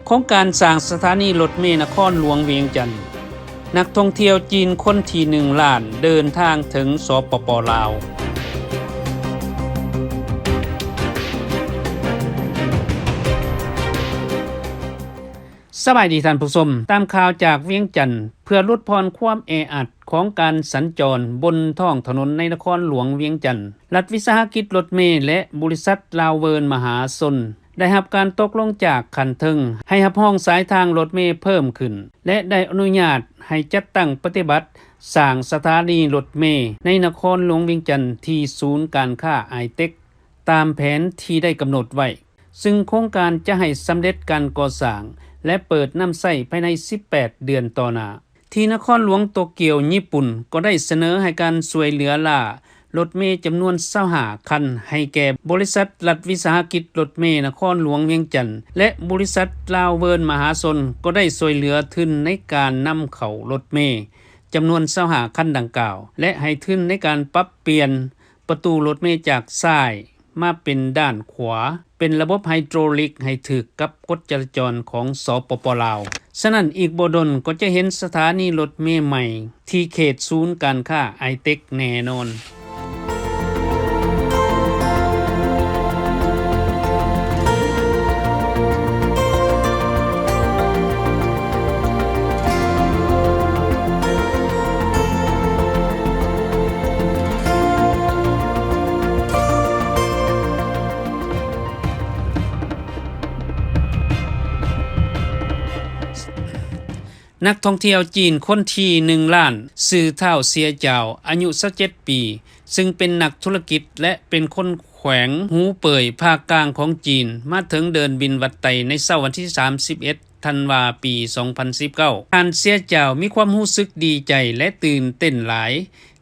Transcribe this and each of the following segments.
ໂຄງການສ້າງສະຖານີລົດເມນະຄອນຫຼວງວຽງຈັນ, ນັກທ່ອງທ່ຽວຈີນຄົນທີໜຶ່ງລ້ານເດີນທາງເຖິງ ສປປ ລາວ. ສະບາຍດີທ່ານຜູ້ຊົມ, ຕາມຂ່າວຈາກວຽງຈັນ. ເພື່ອຫຼຸດຜ່ອນຄວາມແອອັດຂອງການສັນຈອນບົນທ້ອງຖະໜົນໃນນະຄອນຫຼວງວຽງຈັນ, ລັດວິສາຫະກິດລົດເມ ແລະ ບໍລິສັດລາວເວີນມະຫາຊົນ ໄດ້ຮັບການຕົກລົງຈາກຂັ້ນເທິງ ໃຫ້ຮັບຮອງສາຍທາງລົດເມເພີ່ມຂຶ້ນ ແລະ ໄດ້ອະນຸຍາດໃຫ້ຈັດຕັ້ງປະຕິບັດສ້າງສະຖານີລົດເມໃນນະຄອນຫຼວງວຽງຈັນ ທີ່ສູນການຄ້າໄອເຕັກ ຕາມແຜນທີ່ໄດ້ກຳນົດໄວ້, ຊຶ່ງໂຄງການຈະໃຫ້ສຳເລັດການກໍ່ສ້າງ ແລະ ເປີດນຳໃຊ້ພາຍໃນສິບແປດເດືອນຕໍ່ໜ້າ. ທີ່ນະຄອນຫຼວງໂຕກຽວ, ຍີ່ປຸ່ນ ກໍໄດ້ສະເໜີໃຫ້ການຊ່ວຍເຫຼືອລ້າລົດເມຈຳນວນຊາວຫ້າຄັນ ໃຫ້ແກ່ບໍລິສັດລັດວິສາຫະກິດລົດເມນະຄອນຫຼວງວຽງຈັນ ແລະ ບໍລິສັດລາວເວີນມະຫາຊົນ ກໍໄດ້ຊ່ວຍເຫຼືອທຶນໃນການນຳເຂົ້າລົດເມຈຳນວນຊາວຫ້າຄັນດັ່ງກ່າວ ແລະ ໃຫ້ທຶນໃນການປັບປ່ຽນປະຕູລົດເມຈາກຊ້າຍ ມາເປັນດ້ານຂວາ ເປັນລະບົບໄຮໂດຣລິກໃຫ້ຖືກກັບກົດຈະລາຈອນຂອງ ສປປ ລາວ. ສະນັ້ນ ອີກບໍ່ດົນກໍຈະເຫັນສະຖານີລົດເມໃໝ່ທີ່ເຂດສູນການຄ້າໄອເຕັກແນ່ນອນ. ນັກທ່ອງທ່ຽວຈີນຄົນທີໜຶ່ງລ້ານ ຊື່ ທ້າວ ເຊຍ ຈາວ ອາຍຸຊາວເຈັດປີ ຊຶ່ງເປັນນັກທຸລະກິດ ແລະ ເປັນຄົນແຂວງຫູເປີຍ ພາກກາງຂອງຈີນ ມາເຖິງເດີ່ນບິນວັດໄຕໃນເຊົ້າວັນທີສາມສິບເອັດ ທັນວາ ປີສອງພັນສິບເກົ້າ. ທ່ານ ເຊຍ ຈາວ ມີຄວາມຮູ້ສຶກດີໃຈ ແລະ ຕື່ນເຕັ້ນຫຼາຍ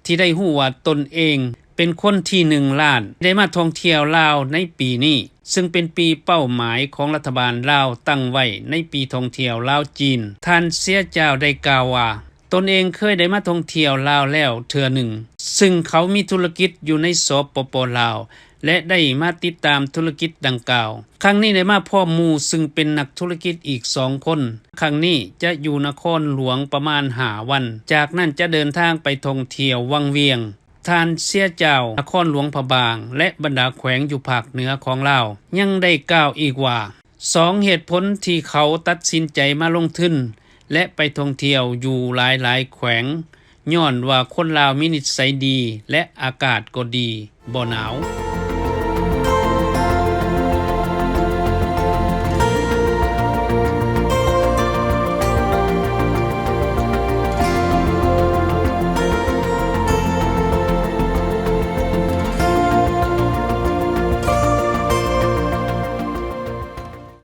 ທີ່ໄດ້ຮູ້ວ່າຕົນເອງເປັນຄົນທີໜຶ່ງລ້ານ ໄດ້ມາທ່ອງທ່ຽວລາວໃນປີນີ້, ຊຶ່ງເປັນປີເປົ້າໝາຍຂອງລັດຖະບານລາວຕັ້ງໄວ້ໃນປີທ່ອງທ່ຽວລາວ-ຈີນ. ທ່ານ ເຊຍ ຈາວ ໄດ້ກ່າວວ່າ ຕົນເອງເຄີຍໄດ້ມາທ່ອງທ່ຽວລາວແລ້ວເທື່ອໜຶ່ງ, ຊຶ່ງເຂົາມີທຸລະກິດຢູ່ໃນ ສປປ ລາວ ແລະ ໄດ້ມາຕິດຕາມທຸລະກິດດັ່ງກ່າວ. ຄັ້ງນີ້ໄດ້ມາພ້ອມໝູ່ ຊຶ່ງເປັນນັກທຸລະກິດອີກສອງຄົນ. ຄັ້ງນີ້ຈະຢູ່ນະຄອນຫຼວງປະມານຫ້າວັນ, ຈາກນັ້ນຈະເດີນທາງໄປທ່ອງທ່ຽວວັງວຽງ, ທ່ານ ເຊຍ ຈາວ, ນະຄອນຫຼວງພະບາງ ແລະ ບັນດາແຂວງຢູ່ພາກເໜືອຂອງລາວ. ຍັງໄດ້ກ່າວອີກວ່າ ສອງເຫດຜົນທີ່ເຂົາຕັດສິນໃຈມາລົງທຶນ ແລະ ໄປທ່ອງທ່ຽວຢູ່ຫຼາຍໆແຂວງ ຍ້ອນວ່າຄົນລາວມີນິດໄສດີ ແລະ ອາກາດກໍດີ, ບໍ່ໜາວ.